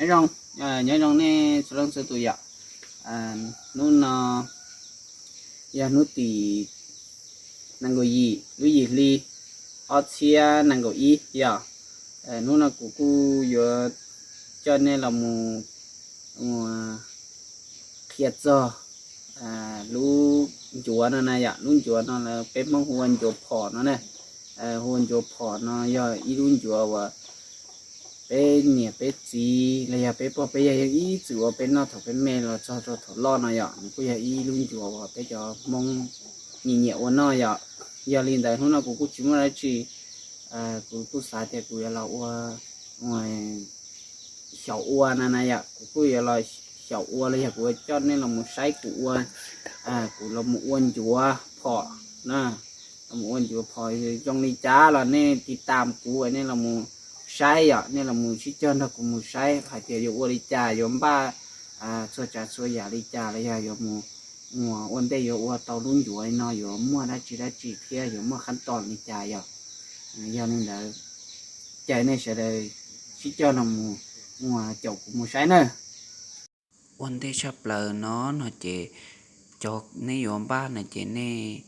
Nyob zoo, nyob zoo nej txhua leej txhua tus yom. Hnub no yog hnub tim nees nkaum yim lub yim hli ob txhiab nees nkaum ib yom. Hnub no kuv kuj yuav coj nej los mus qhia txog lub ncuav no na yom. Lub ncuav no peb Hmoob hu ua ncuav phom no na. Hu ua ncuav phom no yog ib lub ncuav uas peb niam peb txiv los yog peb pog peb yawg yeej ib txwm ua peb noj thaum peb me los txog rau thaum loj no yom. Nws kuj yog ib lub ncuav uas peb cov Hmoob nyiam nyiam ua noj yom. Yog li ntawd hnub no kuv kuj tsis muaj dab tsi, kuv kuj xav tias kuv yuav los ua, xyaum ua na na yom. Kuv kuj yuav los xyaum ua los yog kuv yuav coj nej los mus saib kuv ua, kuv los mus ua ncuav phom na. Los mus ua ncuav phom zoo li cas los nej tiv tam kuv, nej los mus saib yom. Nej los mus sib cog nrog kuv mus saib hais tias yuav ua li cas, yuav npaj txhua tsav txhua yam li cas los yog yuav mus ua ntej yuav ua tau lub ncuav no yuav muaj dab tsi dab tsi thiab yuav muaj qhab tos li cas yom. Yog li ntawd, caw nej sawv daws sib cog no mus, mus caum kuv mus saib na. Ua ntej tshaj plaws no no ces cov nej yuav npaj no ces nej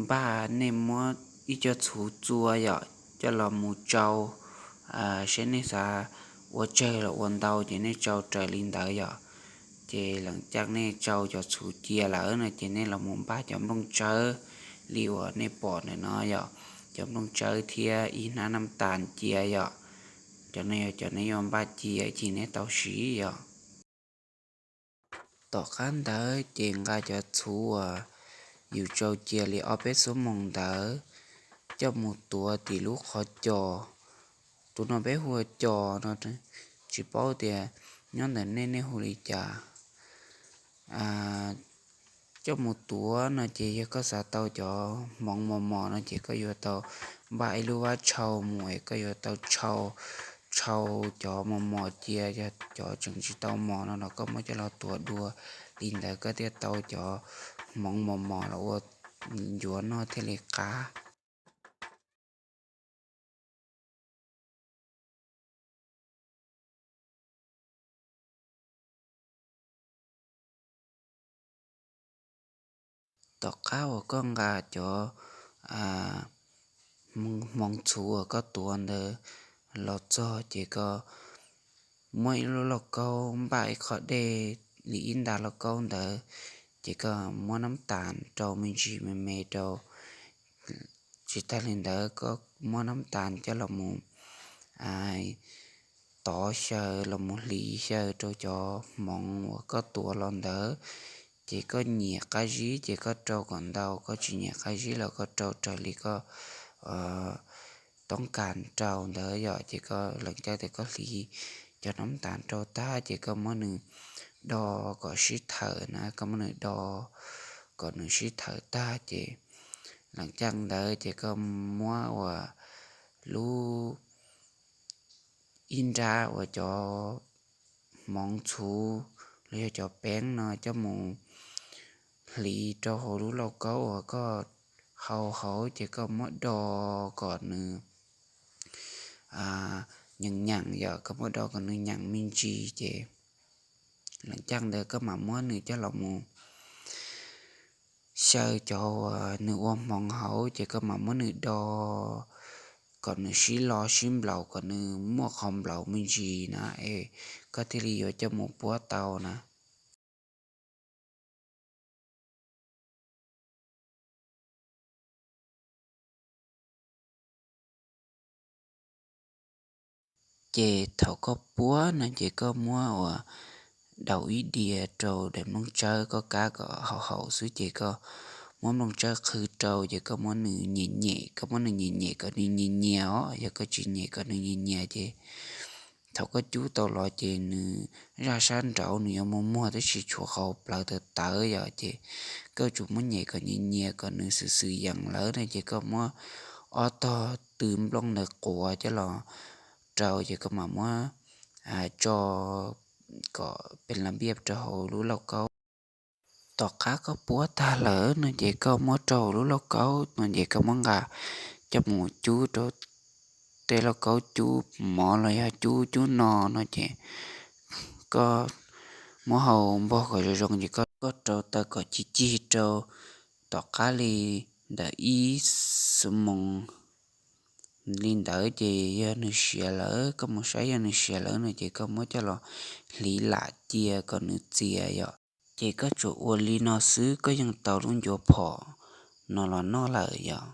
npaj, nej muab ib co txhuv txua yom, coj los mus tsau, saib nej xav ua tsawg los ua ntau ces nej tsau raws li ntawd yom. Ces lees caaj nej tsau cov txhuv cia lawm no ces nej los mus npaj cov nplooj tsawb li uas nej pom ntawm no yom. Cov nplooj tsawb thiab ib hnab nab tas cia yom. Cov no yog cov nej yuav npaj cia ib chim nej tau siv yom. Tom qab ntawd ces nqa cov txhuv uas yus tsau cia li ob peb xuab moos ntawd coj mus tuav tim lub qhov co. Tus no peb hu ua co no, tsis paub tias nyob ntawm nej nej hu li cas. Coj mus tuav no ces yog koj xav tau cov hmoov mos mos no ces koj yuav tau npaj ib lub vab tshau mus es koj yuav tau tshau, tshau cov mos mos cia, yog cov tseem tsis tau mos no los koj muab coj los tuav dua. Li ntawd koj thiaj tau cov hmoov mos mos los ua ncuav noj thiaj li qab. Tom qab uas koj nqa cov hmoov txhuv uas koj tuav ntawd los txog ces koj muab ib lub lauj kaub npaj ib qho dej li ib nta lauj kaub ntawd, ces koj muab nab tas rau me ntsis me me rau. Tsis tag li ntawd koj muab nab tas coj los mus tov xyaw los mus hliv xyaw rau cov hmoov uas koj tuav los ntawd. Ces koj nyiam qab zib ces koj rau kom ntau, koj tsis nyiam qab zib los koj rau raws li koj toob kas rau ntawd yom. Ces koj lees caaj tias koj hliv cov nab tas rau tag ces koj muab nws do kom sib thawm na, koj muab nws do kom nws sib thawm tag ces lees caaj ntawd ces koj muab uas lub ib nrab uas cov hmoov txhuv los yog cov peeb no coj mus hliv rau hauv lub lauj kaub uas koj hau hauv ces koj muab do kom nws nyeem nyeem yom, koj muab do kom nws nyeem me ntsis ces lees caaj ntawd koj mam muab nws coj los mus xyaw cov uas nws ua hmoov hauv ces koj mam muab nws do kom nws sib lo sib nplaum kom nws muaj qhov nplaum me ntsis na es koj thiaj li yuav coj mus puab tau na. Ces thaum koj puab no ces koj muab uas daus ib diav rau daim nplooj tsawb koj kab kom haum haum xwb ces koj muab nplooj tsawb qhwv rau ces koj muab nws nyem nyem, koj muab nws nyem nyem kom nws nyias nyias os, yog koj tsis nyem kom nws nyias nyias ces thaum koj cub tau los ces nws zaj sab nraud nws yuav muag muag tab sis tshuav qhov plawv tawv tawv yom, ces koj tsuas muab nyem kom nyias nyias kom nws xwm xwm yeem lawm no ces koj muab ob tog tw nplooj ntawd quav coj los rau ces koj mam muab tso kom pes las npiaj rau hauv lub lauj kaub. Tom qab koj puab tag lawm no ces koj muab rau hauv lub lauj kaub no ces koj muab nqa coj mus cub rau tej lauj kaub cub mov los yog cub cub no no ces koj muab hau npog kom zoo zoo ces koj, koj rau taws kom cig cig rau tom qab li ntawm ib xuab moos li ntawd ces yog nws siav lawm, koj mus saib yog nws siav lawm no ces koj muab coj los hliv lam cia kom nws txias yom. Ces koj tsuas ua li no xwb koj yeej tau lub ncuav phom no los noj lawm yom.